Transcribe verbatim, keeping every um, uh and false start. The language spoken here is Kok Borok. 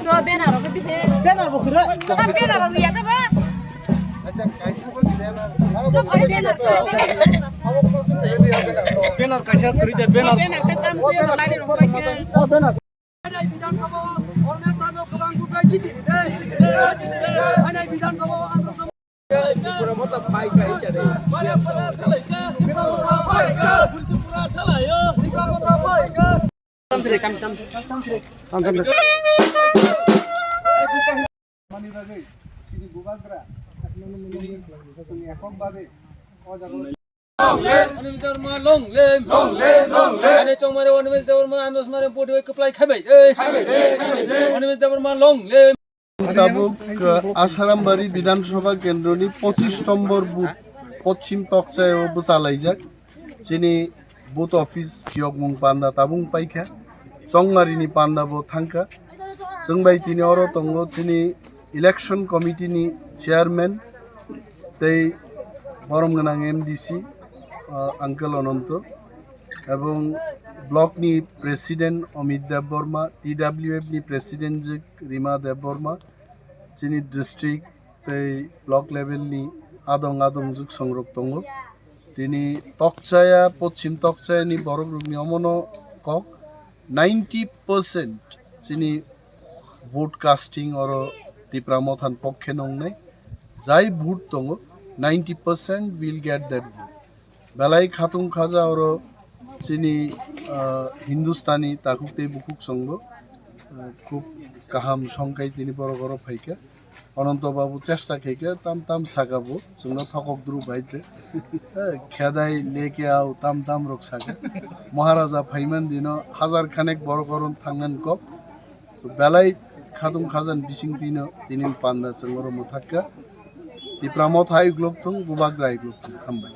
Banner rok di. Banner bo khira. Tam banner rok ya ta ba. Tam banner. Banner kaisa turi de banner. Banner ta tam banner lai rok. Banner. Manibagwi chini bubagra chini ekok bade o jaga. Animis Debbarma long live, long live, long live. Ani chongmani Animis Debbarma andos mare bodi wai kwplai khaibai. Animis Debbarma long live. Tabuk, uh, Asarambari Bidhan Sabha Kendroni pochish nombor booth Pochim Tokchai o bwchalaijak. Chini booth office phiyokmung panda tabung paikha, chongmarini panda bo thangkha. Chwng bai tini oro tongo chini election committee ni chairman tei borom gwnang M D C, uh, Uncle Ananto, ebong block ni president Amit Debbarma, T W F ni president je Rima Debbarma, chini district tei block level ni adong adong juksong rok tongo. Tini Tokchaya, Pochim Tokchaya ni borok rok ni omono kok ninety percent chini vote casting oro Tipra Mothan pokkhe nongnai. Jai vote tongo, ninety percent will get that vote. Belai khatung khaja oro chini, ah, Hindustani takhuk tei bukhuk chwngbo, ah, khub kaham songkai tini borok oro phaikha. Ananto babu chesta khaikha, tam tam saka bo, chwngno thokok dru bai te. Eh, khedai leke au tam tam rok saka. Maharaja phaiman dino hajar khanek borok oro thangnan kok. Belai khatung khajan bising tino tini panda chwng oro mwthakka. Tipra Motha iglok thung, Bubagra iglok thung. Hambai.